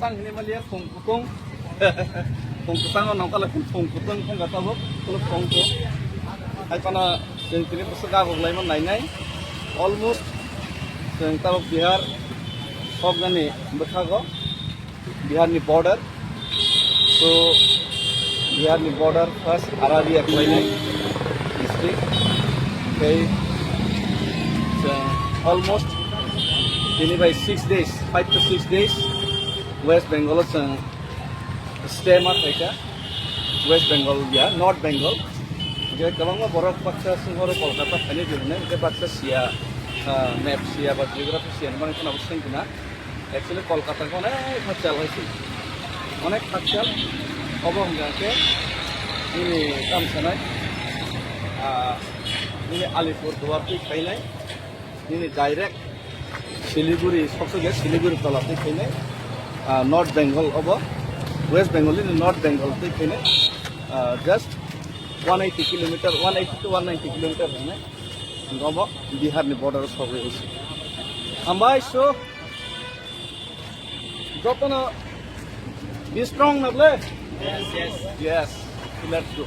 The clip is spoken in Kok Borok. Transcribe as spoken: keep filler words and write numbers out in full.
Tang hini maliya phung kutung. Phung kutung no nongkala phung kutung phung kata bo kulo phung ko. Hai pana jeng tini bwswk gabuk lai man nai nai. Almost jeng tabuk Bihar hok gani bwkhago. Bihar ni border. So Bihar ni border first Araria khlainai district. Okay. So almost tini by six days, five to six days. West Bengal o chwng stay ma khaikha, West Bengal ya, North Bengal. Hingke kwbangma borok baksa swnghoro Kolkata phainai di hwnwi, hingke baksa siya, ah, map siya ba geography siya ni bagwi kheno swngkha na. Actually Kolkata khe onek hakchal hai se, onek hakchal. Obo hwnka khe nini kam sanai, ah, nini Alipur Duar twi phainai. Nini direct Siliguri, soksoge Siliguri tola twi khainai, ah, North Bengal obo, West Bengal ni North Bengal twi khainai, ah, just one eighty kilometer, one eighty to one ninety kilometer hinai, obo Bihar ni border o sogwi. Hambai so, jotono be strong na ble? Yes, yes. Yes, let's go.